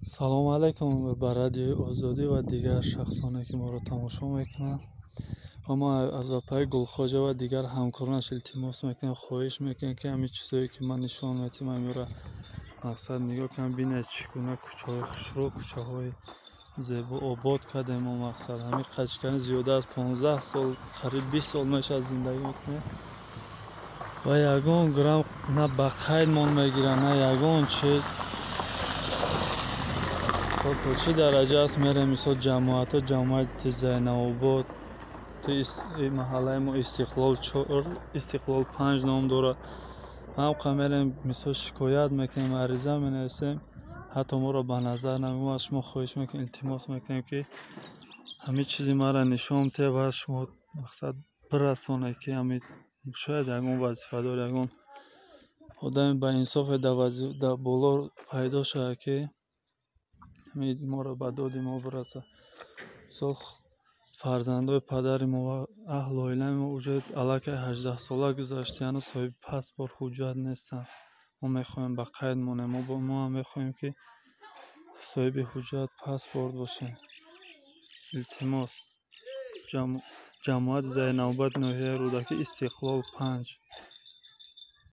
Салому алайкум ба Радиои Озодӣ ва дигар шахсоне, ки моро тамошо мекунанд. Ва мо аз апаи Гулхоҷа ва дигар ҳамкоронаш илтимос мекунем, хоҳиш мекунем, ки ҳамин чизое, ки ман нишон медиҳам, ҳаминро мақсад нигоҳ кунам, бинед, чӣ гуна кӯчаҳои хушрӯ, кӯчаҳои зебо обод кардем мо. Мақсад ҳамин қачкани зиёда аз 15 сол, қариб 20 сол мешавад, зиндагӣ мекунем ва ягон грамм на ба қайдмон мегиранд, на ягон чиз. То чӣ дараҷа аст, мерем, мисол, ҷамоатҳо, ҷамоати Зайнаобод, маҳаллаи мо Истиқлол чор, Истиқлол панҷ ном дорад. Ҳамқа мерем, мисол, шикоят мекунем, ариза менависем, ҳатто моро ба назар намегиранд. Аз шумо хоҳиш мекунем, илтимос мекунем, ки ҳамин чизи маро нишон диҳед ва шумо мақсад бирасонед, ки ҳамин шояд ягон вазифадор, ягон одами баинсофе дар боло пайдо шавад, ки моро ба доди мо бирасад. Мисол, фарзандои падари мо ва аҳлу оилаи мо уже аллакай 18сола гузаштаянд, соҳиби паспорт, ҳуҷҷат нестанд. Мо мехоҳем ба қайд монем, мо ҳам мехоҳем, ки соҳиби ҳуҷҷат, паспорт бошем. Илтимос, ҷамоати Зайнаобод, ноҳияи Рӯдакӣ, Истиқлол панҷ.